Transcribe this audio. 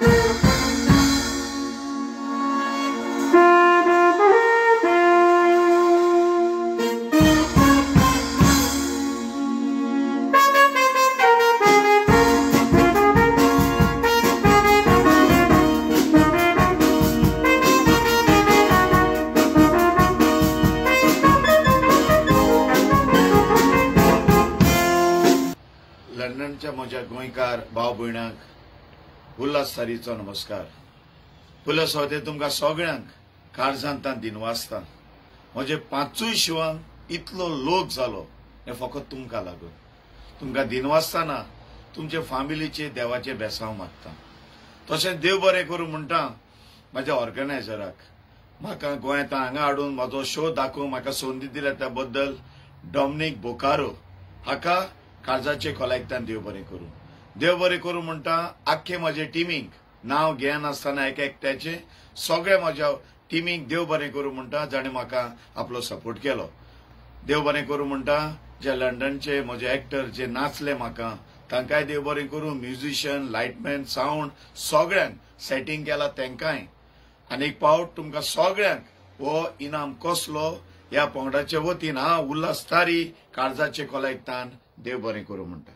लंडनच्या म्हज्या गोंयकार भाव भयणांक उल्हास तारीचो नमस्कार. उल्हास होते तुमकां सगळ्यांक काळजांत दिनवासता. म्हजे पांचूय शिवांक इतलो लोक जालो हें फकत तुमकां लागून. तुमकां दिनवासतना तुमचे फामिलीचे देवाचे बेसांव मागता. तशेंच देव बरें करूं म्हणटा म्हाज्या ऑर्गनायझराक, म्हाका गोंयांत हांगा हाडून म्हजो शो दाखोवंक म्हाका संदी दिल्या त्या बद्दल डॉमनीक बोकारो हाका काळजाचे खोलायकतान देव बरें करूं. देव बरें करूं म्हणटा आख्खे म्हजे टिमीक, नांव घेनासतना एक एकट्याचें सगळे म्हज्या टिमीक देव बरें करूं म्हणटा जाणें म्हाका आपलो सपोर्ट केलो. देव बरें करूं म्हणटा जे लंडनचे म्हजे एक्टर जे नाचले म्हाका तांकांय देव बरें करूं. म्युझिशियन, लायटमॅन, सावंड सगळ्यांक सेटींग केला तांकांय. आनी एक पावट तुमकां सगळ्यांक हो इनाम कसलो ह्या पंगडाचे वतीन हांव उल्हास तारी काळजाचे खोलायकतान देव बरें करूं म्हणटा.